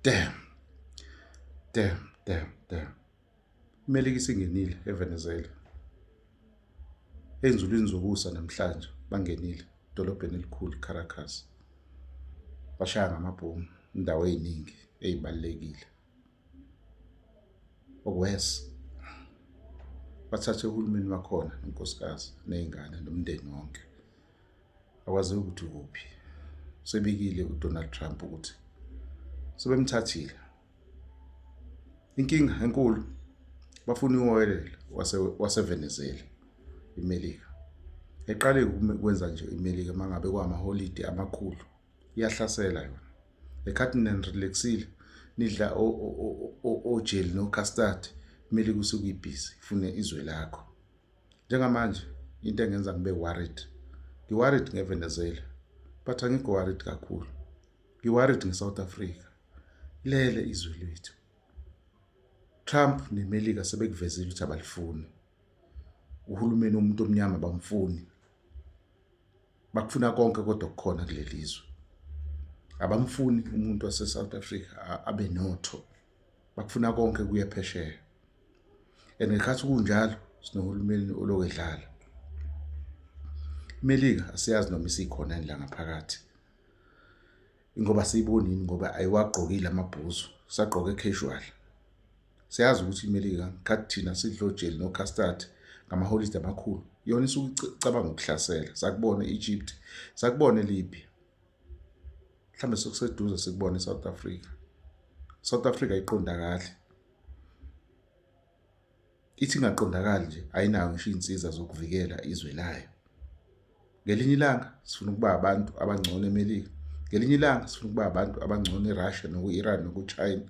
Damn. Damn, damn, damn. IMelika isingenile eVenezuela. Ey'nzulwini zokusa namhlanje bangenile edolobheni elikhulu Caracas. Bashaya ngamabhomu indawo ey'ningi ey'balulekile. Okuwes bathathe uhulumeni wakhona nonkosikazi ney'ngane nomndeni wonke. Akwaziwa ukuthi ukuphi. Usebikile uDonald Trump ukuthi sebemthathile. Inkinga enkulu bafuna uwoyelela waseVenezuela iMelika. Eqale ukwenza nje iMelika uma ngabe kwamaholidi amakhulu iyahlasela yona. Ekhathi nirelaxile nidla ojeli no-custard iMelika usuke ibhizi ifune izwe lakho. Njengamanje into engenza ngibe worried, ngi-worried ngeVenezuela but angikho worried kakhulu. Ngi-worried ngeSouth Africa. Lele izwe lethu. Trump neMelika sebekuvezile ukuthi abalifuni. Uhulumeni womuntu omnyama abamfuni. Bakufuna konke kodwa kukhona kuleli zwe. Abamfuni umuntu wase-South Africa abe notho. Bakufuna konke kuye phesheya. And ngekhathi kunjalo sinohulumeni olokhu edlala. IMelika asiyazi noma isikhona yini la ngaphakathi. Ingoba siyiboni yini ngoba ayiwagqokile amabhuzu, sagqoke casual. Siyazi ukuthi iMelika khathi thina sidla ojeli no-custard ngamaholidi amakhulu, yona isuke icabanga ukuhlasela. Sakubona e-Egypt, sakubona eLibya. Mhlawumbe sekuseduze sikubone eSouth Africa. South Africa ayiqondakali. Ithi ingaqondakali nje ayinayo ngisho iy'nsiza zokuvikela izwe layo. Ngelinye ilanga sifuna ukuba abantu abangcono eMelika. Ngelinye ilanga sifuna ukuba abantu abangcono eRussia noku-Iran noku-China.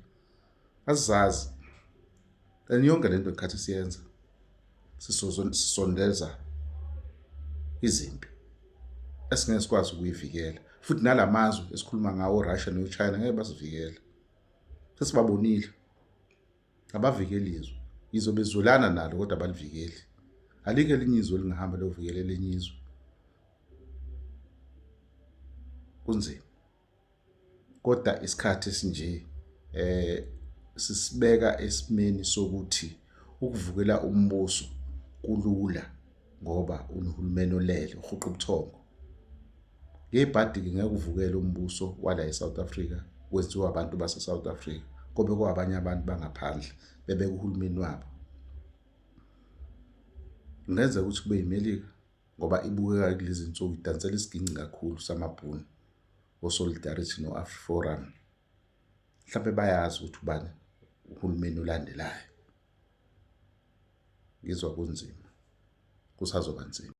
Asizazi. And yonke le nto ngikhathi siyenza sisondeza izimpi esingeke sikwazi ukuyivikela futhi nalamazwe esikhuluma ngawo oRussia noChina ngeke basivikele. Sesibabonile. Abavikeli izwe. Yizo bezwelana nalo kodwa abalivikeli. Alikho elinye izwe elingahamba liyovikela elinye izwe. Kunzima. Kodwa isikhathi esinje eh sisibeka esimeni sokuthi ukuvukela umbuso kulula ngoba unohulumeni olele uhuqa ubuthongo. Ngebhadi-ke ngeke uvukele umbuso wala e-South Africa wenziwa abantu base-South Africa kobe kwabanye abantu bangaphandle bebeka uhulumeni wabo. Kungenzeka ukuthi kube yiMelika ngoba ibukeka kulezi nsuku idansela isiginci kakhulu samabhunu o-Solidarity no-AfriForum. Mhlawumbe bayazi ukuthi ubani uhulumeni olandelayo. Ngizwa kunzima, kusazoba nzima.